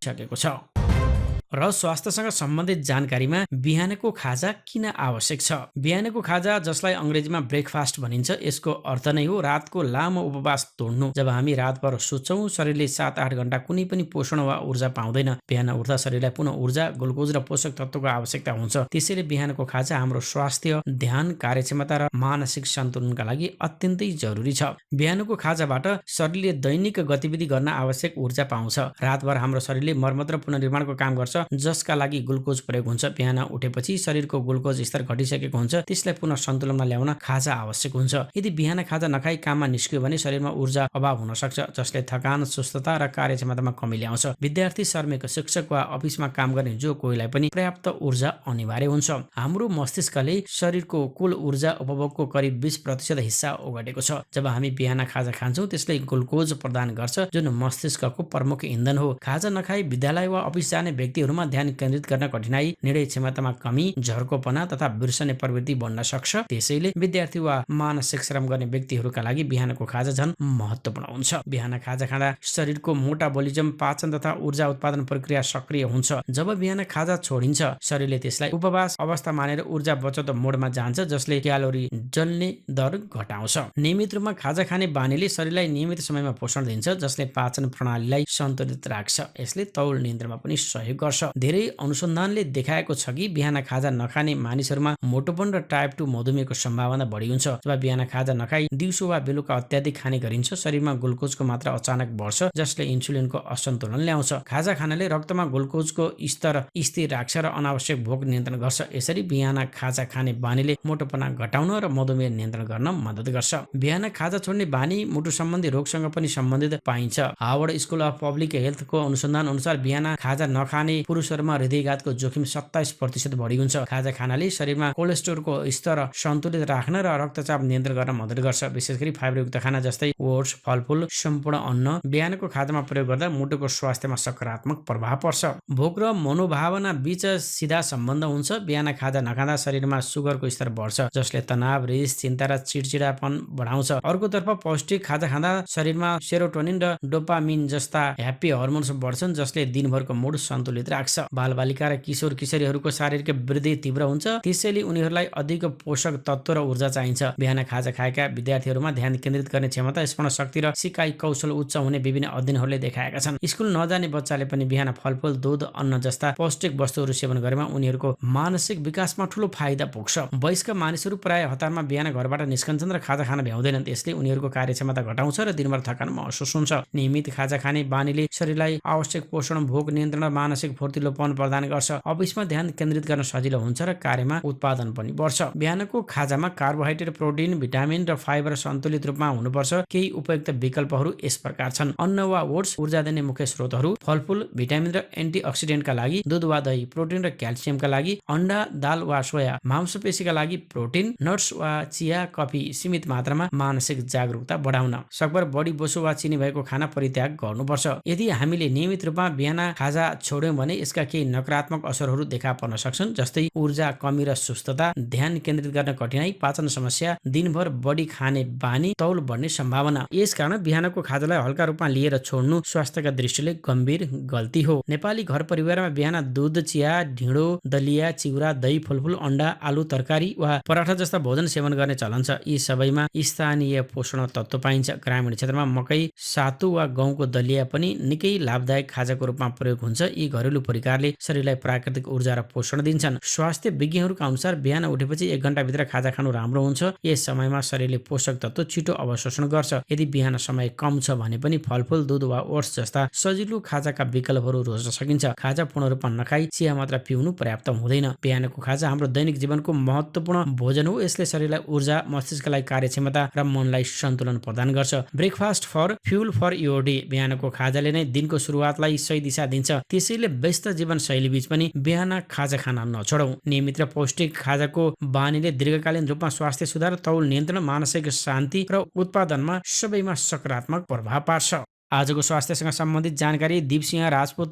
सकेको छ। र स्वास्थ्यसँग सम्बन्धित जानकारीमा बिहानको खाजा किन आवश्यक छ? बिहानको खाजा, जसलाई अङ्ग्रेजीमा ब्रेकफास्ट भनिन्छ, यसको अर्थ नै हो रातको लामो उपवास तोड्नु। जब हामी रातभर सुत्छौँ, शरीरले 7-8 घण्टा कुनै पनि पोषण वा ऊर्जा पाउँदैन। बिहान उठ्दा शरीरलाई पुनः ऊर्जा, ग्लुकोज र पोषक तत्त्वको आवश्यकता हुन्छ। त्यसैले बिहानको खाजा हाम्रो स्वास्थ्य, ध्यान, कार्यक्षमता र मानसिक सन्तुलनका लागि अत्यन्तै जरुरी छ। बिहानको खाजाबाट शरीरले दैनिक गतिविधि गर्न आवश्यक ऊर्जा पाउँछ। रातभर हाम्रो शरीरले मर्मत र पुनर्निर्माणको काम गर्छ, जसका लागि ग्लुकोज प्रयोग हुन्छ। बिहान उठेपछि शरीरको ग्लुकोज स्तर घटिसकेको हुन्छ, त्यसलाई पुनः सन्तुलनमा ल्याउन खाजा आवश्यक हुन्छ। यदि बिहान खाजा नखाई काममा निस्कियो भने शरीरमा ऊर्जा अभाव हुन सक्छ, जसले थकान, सुस्तता र कार्यक्षमतामा कमी ल्याउँछ। विद्यार्थी, श्रमिक, शिक्षक वा अफिसमा काम गर्ने जो कोहीलाई पनि पर्याप्त ऊर्जा अनिवार्य हुन्छ। हाम्रो मस्तिष्कले शरीरको कुल ऊर्जा उपभोगको करिब 20% हिस्सा ओगटेको छ। जब हामी बिहान खाजा खान्छौँ, त्यसले ग्लुकोज प्रदान गर्छ, जुन मस्तिष्कको प्रमुख इन्धन हो। खाजा नखाई विद्यालय वा अफिस जाने व्यक्तिहरूमा ध्यान केन्द्रित गर्न कठिनाई, निर्णय क्षमतामा कमी, झर्कोपना तथा बिर्सने प्रवृत्ति बढ्न सक्छ। त्यसैले विद्यार्थी वा मानसिक श्रम गर्ने व्यक्तिहरूका लागि बिहानको खाजा झन् महत्त्वपूर्ण हुन्छ। बिहान खाजा खाँदा शरीरको मेटाबोलिजम, पाचन तथा ऊर्जा उत्पादन प्रक्रिया सक्रिय हुन्छ। जब बिहान खाजा छोडिन्छ, शरीरले त्यसलाई उपवास अवस्था मानेर ऊर्जा बचत मोडमा जान्छ, जसले क्यालोरी जल्ने दर घटाउँछ। नियमित रूपमा खाजा खाने बानीले शरीरलाई नियमित समयमा पोषण दिन्छ, जसले पाचन प्रणालीलाई सन्तुलित राख्छ। यसले तौल नियन्त्रणमा पनि सहयोग गर्छ। धेरै अनुसन्धानले देखाएको छ कि बिहान खाजा नखाने मानिसहरूमा मोटोपन र टाइप 2 मधुमेहको सम्भावना बढी हुन्छ। जब बिहान खाजा नखाई दिउँसो वा बेलुका अत्याधिक खाने गरिन्छ, शरीरमा ग्लुकोजको मात्रा अचानक बढ्छ, जसले इन्सुलिनको असन्तुलन ल्याउँछ। खाजा खानाले रक्तमा ग्लुकोजको स्तर स्थिर राख्छ र अनावश्यक भोक नियन्त्रण गर्छ। यसरी बिहान खाजा खाने बानीले मोटोपना घटाउन र मधुमेह नियन्त्रण गर्न मद्दत गर्छ। बिहान खाजा छोड्ने बानी मुटु सम्बन्धी रोगसँग पनि सम्बन्धित पाइन्छ। हार्वर्ड स्कुल अफ पब्लिक हेल्थको अनुसन्धान अनुसार बिहान खाजा नखाने पुरुषहरूमा हृदयघातको जोखिम 27% बढी हुन्छ। खाजा खानाले शरीरमा कोलेस्ट्रोलको स्तर सन्तुलित राख्न र रक्तचाप नियन्त्रण गर्न मद्दत गर्छ। विशेष गरी फाइबरयुक्त खाना जस्तै ओट्स, फलफुल, सम्पूर्ण अन्न बिहानको खाजामा प्रयोग गर्दा मुटुको स्वास्थ्यमा सकारात्मक प्रभाव पर्छ। भोक र मनोभावना बीच सिधा सम्बन्ध हुन्छ। बिहान खाजा नखाँदा शरीरमा सुगरको स्तर बढ्छ, जसले तनाव, रिस, चिन्ता र चिडचिडापन बढाउँछ। अर्कोतर्फ पौष्टिक खाजा खाँदा शरीरमा सेरोटोनिन र डोपामिन जस्ता ह्याप्पी हर्मोन्स बढ्छन्, जसले दिनभरको मुड सन्तुलित राख्छ। बालबालिका र किशोर किशोरीहरूको शारीरिक वृद्धि तीव्र हुन्छ, त्यसैले उनीहरूलाई अधिक पोषक तत्त्व र ऊर्जा चाहिन्छ। बिहान खाजा खाएका विद्यार्थीहरूमा ध्यान केन्द्रित गर्ने क्षमता, स्मरण शक्ति र सिकाइ कौशल उच्च हुने विभिन्न अध्ययनहरूले देखाएका छन्। स्कुल नजाने बच्चाले पनि बिहान फलफुल, दूध, अन्न जस्ता पौष्टिक वस्तुहरू सेवन गरेमा उनीहरूको मानसिक विकासमा ठूलो फाइदा पुग्छ। वयस्क मानिसहरू प्राय हतारमा बिहान घरबाट निस्कन्छन् र खाजा खान भ्याउँदैनन्, त्यसले उनीहरूको कार्यक्षमता घटाउँछ र दिनभर थकान महसुस हुन्छ। नियमित खाजा खाने बानीले शरीरलाई आवश्यक पोषण, भोक नियन्त्रण र मानसिक फुर्तिलोपन प्रदान गर्छ। अफिसमा ध्यान केन्द्रित गर्न सजिलो हुन्छ र कार्यमा उत्पादन पनि बढ्छ। बिहानको खाजामा कार्बोहाइड्रेट, प्रोटिन, भिटामिन र फाइबर सन्तुलित रूपमा हुनुपर्छ। केही उपयुक्त विकल्पहरू यस प्रकार छन्: अन्न वा ओट्स ऊर्जा दिने मुख्य स्रोतहरू, फलफुल भिटामिन र एन्टिअक्सिडेन्टका लागि, दूध वा दही प्रोटिन र क्याल्सियमका लागि, अंडा, दाल वा सोया मांसपेशीका लागि प्रोटिन, नट्स वा चिया, कफी सीमित मात्रामा मानसिक जागरुकता बढाउन। सकभर बढी बोसो वा चिनी भएको खाना परित्याग गर्नुपर्छ। यदि हामीले नियमित रूपमा बिहान खाजा छोड्यौं भने यसका केही नकारात्मक असरहरू देखा पर्न सक्छन्, जस्तै ऊर्जा कमी र सुस्तता, ध्यान केन्द्रित गर्न कठिनाइ, पाचन समस्या, दिनभर बढी खाने बानी, तौल बढ्ने सम्भावना। यसकारण बिहानको खाजालाई हल्का रूपमा लिएर छोड्नु स्वास्थ्यका दृष्टिले गम्भीर गल्ती हो। नेपाली घर परिवारमा बिहान दूध, चिया, ढिँडो, दलिया, चिउरा, दही, फलफुल, अण्डा, आलु तरकारी वा पराठा जस्ता भोजन सेवन गर्ने चलन छ। यी सबैमा स्थानीय पोषण तत्त्व पाइन्छ। ग्रामीण क्षेत्रमा मकै, सातु वा गहुँको दलिया पनि निकै लाभदायक खाजाको रूपमा प्रयोग हुन्छ। यी घरेलु परिकारले शरीरलाई प्राकृतिक ऊर्जा र पोषण दिन्छन्। स्वास्थ्य विज्ञहरूका अनुसार बिहान उठेपछि 1 घण्टाभित्र खाजा खानु राम्रो हुन्छ। यस समयमा शरीरले पोषक तत्त्व छिटो अवशोषण गर्छ। यदि बिहान समय कम छ भने पनि फलफुल, दूध वा ओट्स जस्ता सजिलो खाजाका विकल्पहरू रोज्न सकिन्छ। खाजा पूर्ण रूपमा नखाई चिया मात्र पिउनु पर्याप्त हुँदैन। बिहानको खाजा हाम्रो दैनिक जीवनको महत्त्वपूर्ण भोजन हो। यसले शरीरलाई ऊर्जा, मस्तिष्कलाई कार्यक्षमता र मनलाई सन्तुलन प्रदान गर्छ। Breakfast for fuel for your day. बिहानको खाजाले नै दिनको सुरुवातलाई सही दिशा दिन्छ। त्यसैले व्यस्त जीवनशैली बीच पनि बिहान खाजा खान नछोडौं। नियमित र पौष्टिक खाजाको बानीले दीर्घकालीन रूपमा स्वास्थ्य सुधार, तौल नियन्त्रण, मानसिक शान्ति र उत्पादनमा सबैमा सकारात्मक प्रभाव पार्छ। आजको स्वास्थ्यसँग सम्बन्धित जानकारी दिपसिंह राजपूत